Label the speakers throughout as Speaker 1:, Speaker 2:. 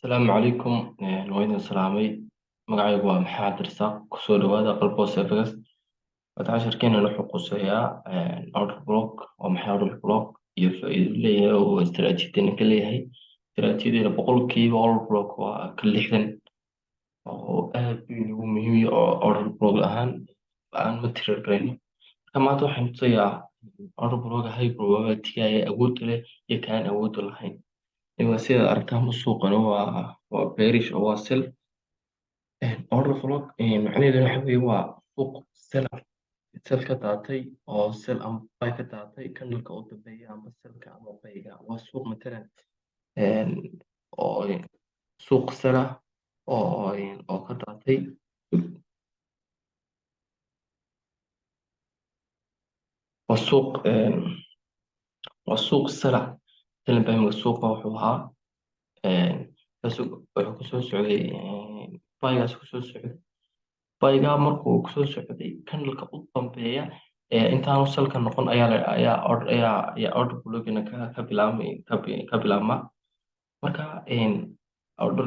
Speaker 1: Asalaamu calaykum, waa idin salaamay. Magacaygu waa Maxamed Cabdirasaaq. Kusoo dhawaada Qalboos FX. Wada casharkeena wuxuu quseeyaa order block. Waa maxay order block iyo faa'iido leeyahay oo istaraatiijiyadana ka leeyahay? Istaraatiijiyadana 100% order block waa ka 60 oo aad buu inagu muhiim yahay, oo order block ahaan aan ma tirar garayno. Marka maanta waxaan tusayaa order block high probability ee awoodda leh iyo kaan awoodda lahayn. Iminka sidaad aragtaan, suuqani waa bearish oo waa sell. Order block macnaheedu waxa weeye waa suuq sell ka daatay oo sell ama buy ka daatay candle-ka u dambeeya ama sellka ama buyga. Waa suuq matalan oo suuq sell ah oo ka daatay, waa suuq sell ah. Matalan baa iminka suuqa wuxuu ahaa, wuxuu kusoo socday buygaas kusoo socday. Buyga markuu kusoo socday, candle-ka u dambeeya ee intaanu sellka noqon ayaa la ayaa ayaa ayaa order blockina ka bilaabmay ka bilaabma. Marka order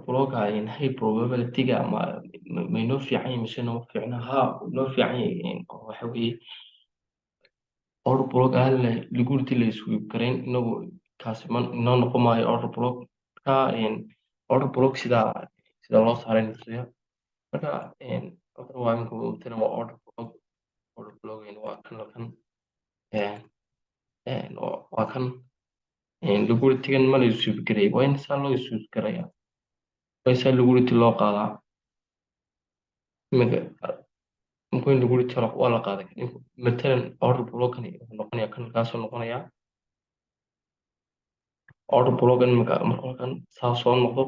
Speaker 1: blocka high probability-ga ma inoo fiican yahay mise nooma fiicna? Haa, inoo fiican yahay, oo waxa weeye order block aan la liquidity la sweep garayn inagu kaasi ma inoo noqon maayo order block. Marka order block sida loo saaray tusiya. Marka halkan waa imika matalan waa order block. Order block waa kan, kan waa kan liquidity-gan ma la sweep garay. Waa in saa loo sweep garaya, waa in saa liquidity loo qaadaa. Iminka marka in liquidity waa la qaaday. Matalan order blockani wuxuu noqonayaa kan, kaasoo noqonayaa order block. Imika marka halkan saa soo noqdo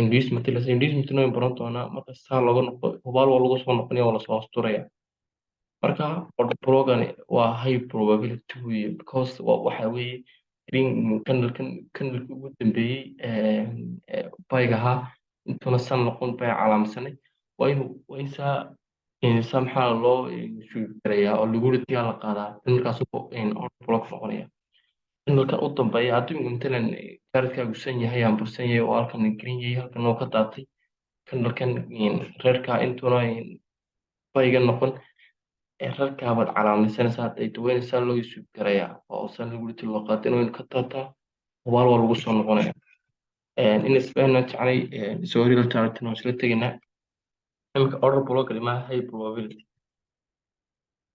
Speaker 1: inducement, inducement waan baran doonaa. Marka saa looga noqdo, hubaal waa lagu soo noqonaya, waa lasoo asturaya. Marka order blockani waa high probability weeye, because waxa weeye green candlekan, candlekii ugu dambeeyey buyga ahaa intuuna san noqon bay calaamadsanay. Waa in saa maxaa loo sweep garayaa oo liquidity la qaadaa. Markaas order block noqonaya candlekan u dambeeya. Haddii matalan targetkaagu san yahay ama san yahay oo halkan green yahay, halkan oo ka daatay candlekan redka, intuuna buyga noqon redkaa baad calaamadsanaysaa. Hadday waa in loo sweep garayaa oo san liquidity loo qaato inuu ka daataa. Hubaal waa lagu soo noqonaya. In isbahna jeclay isagoo real target waan isla tegaynaa. Imika order block maaha high probability,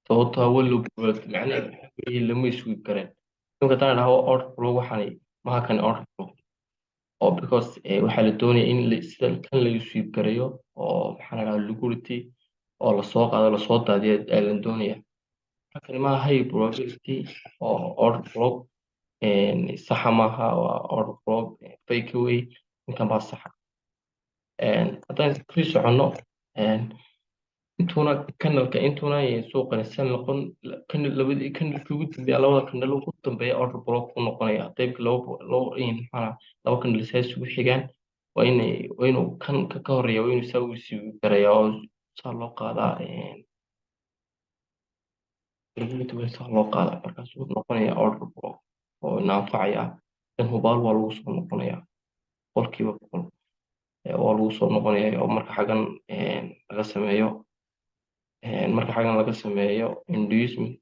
Speaker 1: sababtoo ah waa low probability. Macnaheedu waxa weeye lama sweep gareen. Imika haddaan idhaahdo order block, waxani maha kan order block oo because waxaa la doonaya in sida kan la sweep gareeyo oo maxaa la dhahaa liquidity oo lasoo qaado, lasoo daadiyo ayaa la doonaya. Kani maaha high probability oo order block saxa maaha, waa order block fake way. Ninkan baa saxa. Haddaan kusii soconno, intuuna candleka, intuuna suuqani san noqon, candle labadii candlekii ugu dambeeya, labada candle ugu dambeeya order block ku noqonaya. Qaybka labo labo maxaa laba candle saa isugu xigaan, waa inuu kan ka horeeya, waa inuu saa u sweep gareeyaa oo saa loo qaadaa liquidity, waa saa loo qaadaa. Markaasuu noqonaya order block oo ina anfacaya. Dan hubaal waa lagu soo noqonaya, 100% waa lagu soo noqonaya. Oo marka xagan laga sameeyo, marka xagan laga sameeyo inducement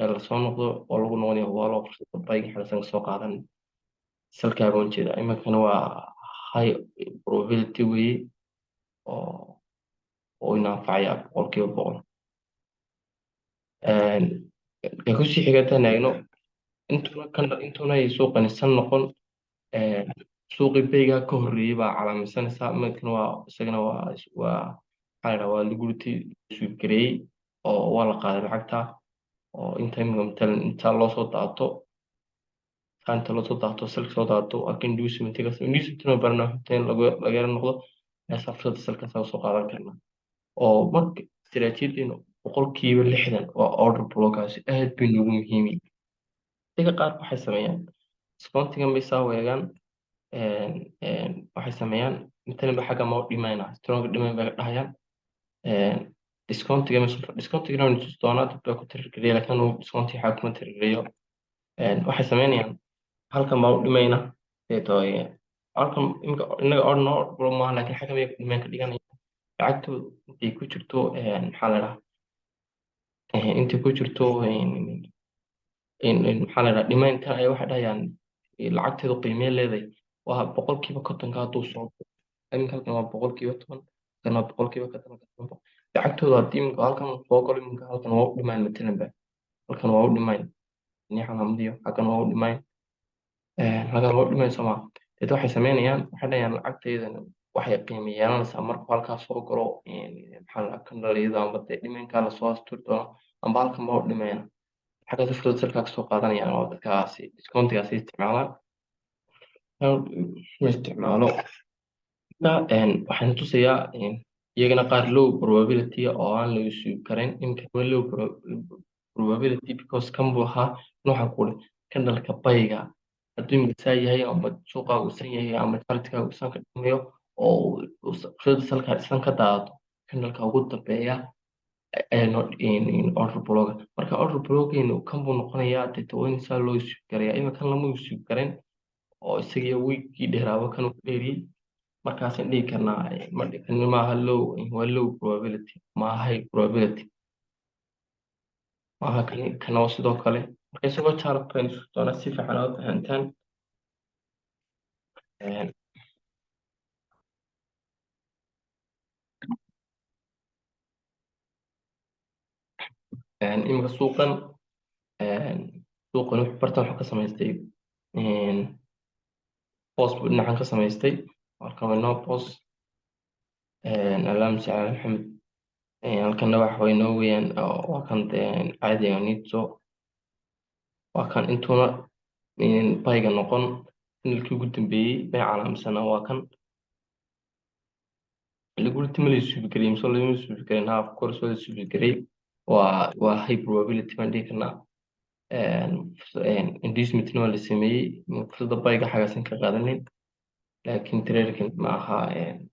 Speaker 1: ee lasoo noqdo, waa lagu noqonaya hubaal oo fursada buyga xagsan kasoo qaadan sellkaaga ujeeda. Iminkana waa high probability weeye oo ina anfacaya 100%. Ka kusii xiga haddaan eegno, intuuna kan intuuna ay suuqani san noqon, suuqii buyga ka horreeyay baa calaamadsanaysaa. Iminkana waa isagana waa maxaa la dhahaa, waa liquidity sweep gareeyey oo waa la qaaday lacagta. Oo inta imika matalan inta loo soo daato, inta loo soo daato, sellka soo daato, waa ka inducementiga. Inducement barana in laga yara noqdo meesha fursada sellkaas soo qaadan karnaa. Oo marka istiraatiijiyadeenu 60% waa order blockaasi, aad bay noogu muhiim yihiin. Dadka qaar waxay sameeyaan discountigan bay saa weegaan. Waxay sameeyaan matalan ba xagga ma dhimayna, strong demand bay dhahayaan discountiga. Discountigana waan tusi doonaa, dad baa ku trade gareeya, laakiin anigu discountiga xagga kuma trade gareeyo. Waxay sameynayaan halkan baan u dhimayna deeto. Halkan imika innaga order no order block maaha, laakiin xaggan bay demand ka dhiganaya. Lacagtoodu intay ku jirto, maxaa la dhahaa, intay ku jirto, maxaa la dhahaa, demandka ay waxay dhahayaan lacagteedu qiimee leedahay waa 50%-ka hadduu soo galo. Iminka halkan waa 10%, kan waa 50%, kan lacagtoodu haddii iminka halkan soo galo, iminka halkan waa u demand matalan ba, halkan waa u demand ni xalamdiyo, halkan waa u demand, halkan waa u demand soo maa. Deed waxay sameynayaan, waxay dhahayaan lacagtaydan waxay qiimo yeelanaysaa markuu halkaas soo galo, maxaa la dhahaa, candle-yada amba dee demandkaa lasoo asturi doono amba halkan baa u dhimayna. Xaggaas fursad salkaa kasoo qaadanayaan oo dadkaasi discountigaasi isticmaalaan ma isticmaalo. Waxaan tusayaa iyagana qaar low probability oo aan la isugi karin. Imika waa low probability because kan buu ahaa waxaan ku uri candleka buyga hadduu imika saa yahay ama suuqaagu san yahay ama chartkaagu san ka dhimayo oo fursadda salkaa isan ka daadato, candleka ugu dambeeya ayaa noo order blocka. Marka order blockeenu kan buu noqonayaa. Deeta waa in saa loo isugi karaya. Imika kan lama isugi karin oo isagiyo wiigii dheeraaba kan uu dheeriyey. Markaasaan dhihi karnaa kan maaha low, waa low probability, maaha high probability maaha kan. Kana waa sidoo kale. Marka isagoo chart baynu isku doonaa si fiican aad u fahantaan. Imika suuqan wuxuu bartan wuxuu ka samaystay BOS buu dhinacan ka samaystay. Halkan waa inoo BOS. Allahuma salli ala Maxamed. Halkanna waxa way noo weeyaan waa kan caadiga nito, waa kan intuuna buyga noqon candlekii ugu dambeeyey bay calaamsanaa, waa kan liquidity. Ma la sweep gareeyey mise lama sweep gareyn? Ha, of course waa la sweep gareeyey. Waa high probability baan dhihi karnaa. Inducementna waa la sameeyey. Fursadda buyga xagaasan ka qaadanin, laakiin tradekan ma aha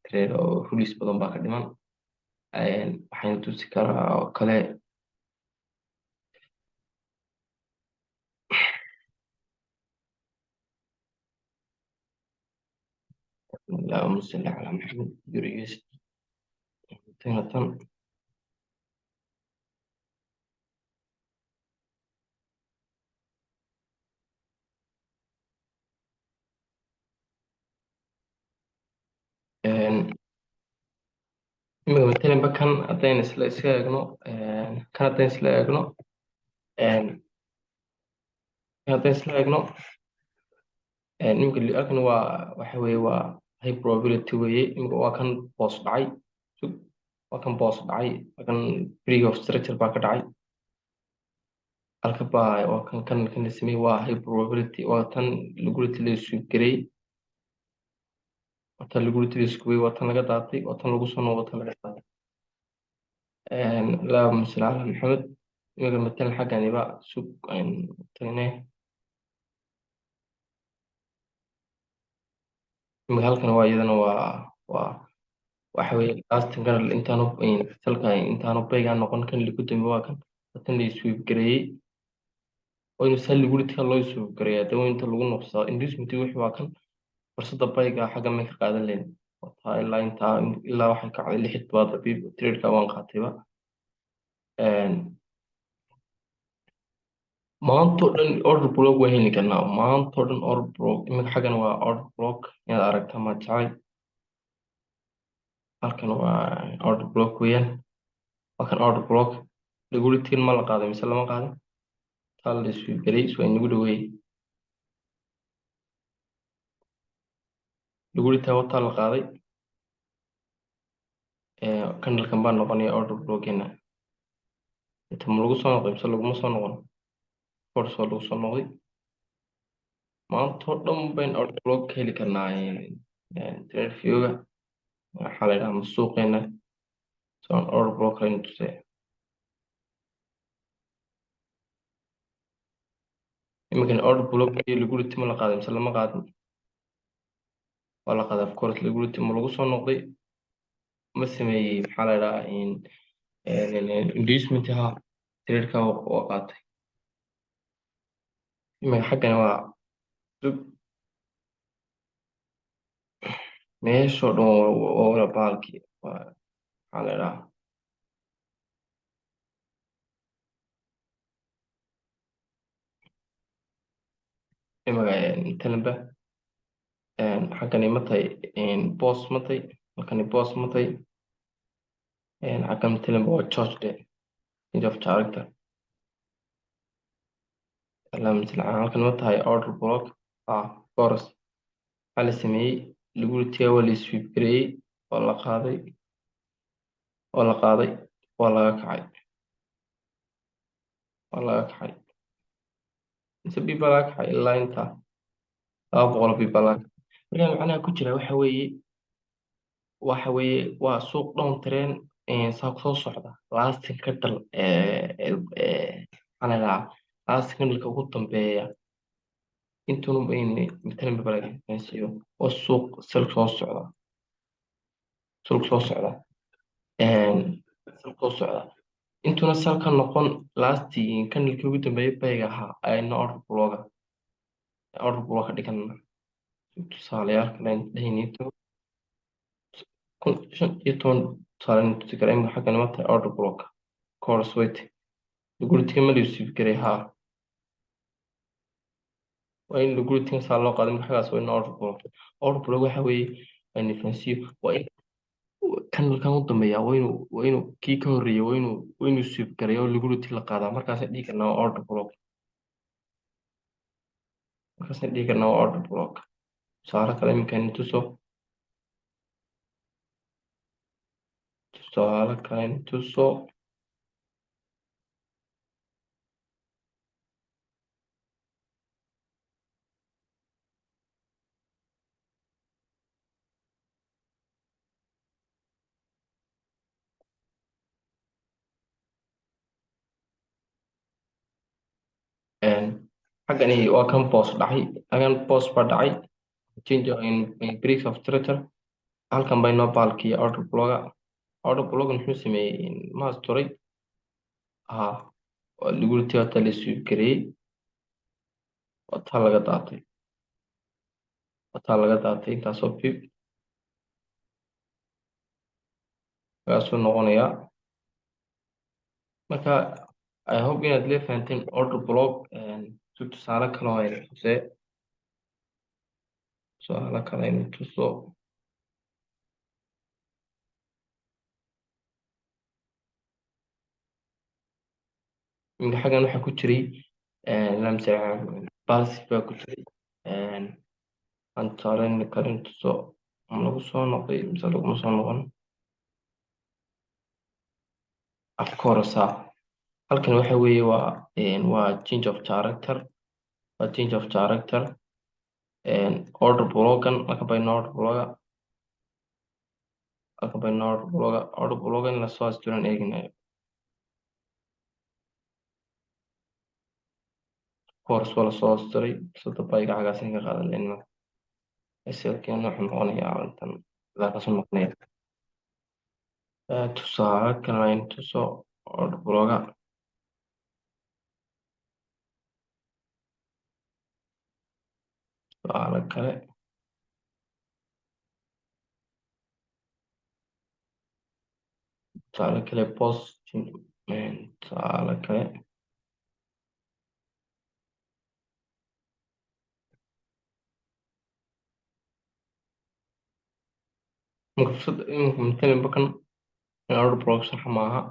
Speaker 1: trade oo rules badan baa ka dhiman. Waxayna tusi karaa oo kale, allahuma salli calaa Maxamed, euro USD tan. Imika matalanba kan haddaynu isla iska eegno, kan haddaynu isla eegno, kan haddaynu isla eegno, imika halkan waa waxa weeye waa high probability weeye. Imika waa kan BOS dhacay, sug, waa kan BOS dhacay, waa kan break of structure baa ka dhacay halka baa, waa kan la sameeyey, waa high probability. Waa tan liquidity la sweep gareeyey, waa tan liquidity la sweep, waa tan laga daatay, waa tan lagu soo noqdo, tan laga daatay. Allahuma salli ala Maxamed. Imika matalan xagganiba sug aynu tagnay. Imika halkan waa iyadana waa waxa weeye last candle intaanu salka intaanu buyga noqon kan lagu dambe, waa kan, waa tan la sweep gareeyey. Waa inuu saa liquidity loo sweep gareeyaa dee, waa inta lagu noqsaa inducement wixii. Waa kan fursadda buyga xagga may ka qaadan lahayn, wataa ilaa intaa, ilaa waxay kacday 76 pip. Trade-ka waan qaatayba. Maantoo dhan order block waan heli karnaa, maantoo dhan order block. Imika xaggan waa order block inaad aragtaa ma jeclay. Halkan waa order block weeyaan, waa kan order block. Liquidity ma la qaaday mise lama qaadin? Taa la sweep gareeyey waa inagu dhaweeyey. Liquidity wataa la qaaday. Candlekan baa noqonaya order blockgeena. Inta ma lagu soo noqday mise laguma soo noqon? Course waa lagu soo noqday. Maanta oo dhan bayn order block ka heli karnaa TradingView-ga, waxaa la yidhaha, ama suuqeena. So order block aynu tusay. Iminkan order block iyo liquidity ma la qaaday mise lama qaadin? Waa la qaaday, of course. Liquidity ma lagu soo noqday? Ma sameeyey, maxaa la yidhaha, inducement? Ha, trade-ka waa qaatay. Iminka xaggani waa sug. Meeshoo dhan waa wada baalkii, waa maxaa la idhaha, imaga talanba xaggani ma tahay BOS ma tahay, halkani BOS ma tahay, xaggan talanba waa CHoCH de, change of character. Allahumma salli ala, halkan ma tahay order block? Ah, course waxaa la sameeyey liquidity waa la sweep gareeyey, waa la qaaday, waa la qaaday, waa laga kacay, waa laga kacay. Mise pip baa laga kacay? Ilaa inta 200 pip baa laga kacay. Marka macnaha ku jira waxa weeye waa suuq down trend saa soo socda, last candle maxaa la dhahaa, last candle-ka ugu dambeeya intuun matalan babalasiiyo, waa suuq sell soo socda, suuq soo socda, sell soo socda, intuuna sell ka noqon last candle-kii ugu dambeeyay buy-ga ahaa ayna order block ka dhiganna. Tusaalayaal kale dhahinito 1015 tusaale tusi kara. Imika xaggan ma tahay order block? Course wait, liquidity ma la sweep garay? Haa, waa in liquidity saa loo qaaday. Marka xaggaas waa in order block. Order block waxa weeye waa in fahansiiyo, waa in candle-kan u dambeeya waa inuu kii ka horreeyay waa inuu sweep garay oo liquidity la qaadaa. Markaasna dhihi karnaa waa order block, markaasna dhihi karnaa waa order block. Tusaale kale iminka tuso, tusaale kale tuso. Xaggani waa kan BOS dhacay, xaggan BOS baa dhacay, change in break of structure. Halkan bay noo baalkii order block-ga. Order block muxuu sameeyey? Maas turay. Ha, liquidity waa la sweep gareeyey, waa taa laga daatay, waa taa laga daatay. Intaasoo pip kaasuu noqonayaa. Marka I hope inaad la fahanteen order block. Si tusaale kale oo aynu tusee, tusaale kale aynu tuso. Iminka xaggan waxaa ku jiray lamse impulsive baa ku jiray. Aan tusaale kale tuso, ma lagu soo noqday mise laguma soo noqon? Of course. Halkan waxa weeye waa change of character, waa change of character. Order block-gan halkan bayno, order block-ga halkan bayno, order block-ga, order block-ga in lasoo asturan eegnayo. Course waa lasoo asturay. Fursada buy-ga xaggaas ka qaadan lehna, SL-keena wuxuu noqonayaa intan kaasuu noqonaya. Tusaale kale aynu tuso order block-ga. Tusaale kale, tusaale kale, BOS, tusaale kale. Marka fursad imika matalan bakan order block sax maaha.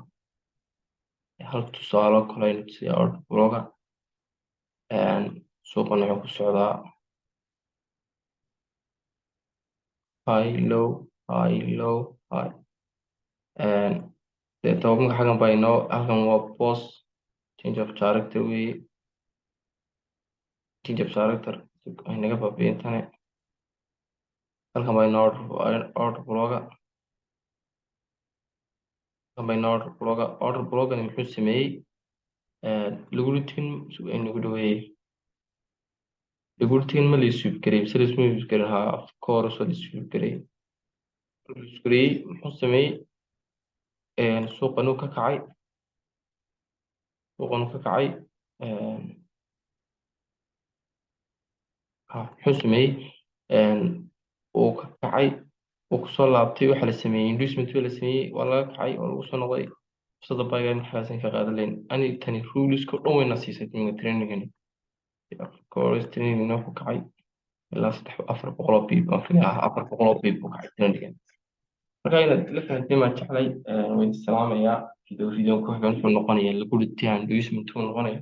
Speaker 1: Hal tusaale kale aynu tusiyaa order block-ga. Suuqan wuxuu ku socdaa high, low, high, low, high. Dee tobanka xaggan baa inoo, halkan waa BOS, change of character weeye, change of character ay naga baabi'in tani. Halkan baa inoo order block-ga, halkan baa inoo order block-ga. Order block-gani muxuu sameeyey? Liquidity inagu dhaweeyey. Liquidity ma la sweep gareeyey mise lasma sweep gareyn? Haa, of course waa la sweep gareeyey. La sweep gareeyey. Muxuu sameeyey? Suuqan uu ka kacay, suuqan uu ka kacay. Muxuu sameeyey? Uu ka kacay. Uu kusoo laabtay, waxaa la sameeyey inducement baa la sameeyey, waa laga kacay oo lagu soo noqday. Fursada buyga markaasan ka qaadan lahayn. Ani tani ruleska dhan wayna siisay iminka trainingani. Of course, trainingna wuxuu kacay ilaa 300, 400 oo pip baan filayaa, 400 oo pip buu kacay trainingan. Marka inaad la fahanteen baan jeclay. Waan salaamayaa. Video ku xigan wuxuu noqonayaa liquidity and inducement uu noqonaya,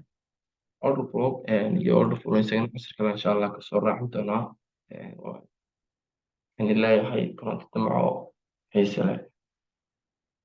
Speaker 1: order block iyo order flow. Isagana casir kale insha Allah kasoo raacin doonaa. Waxaan leeyahay kulanti damco xiise leh.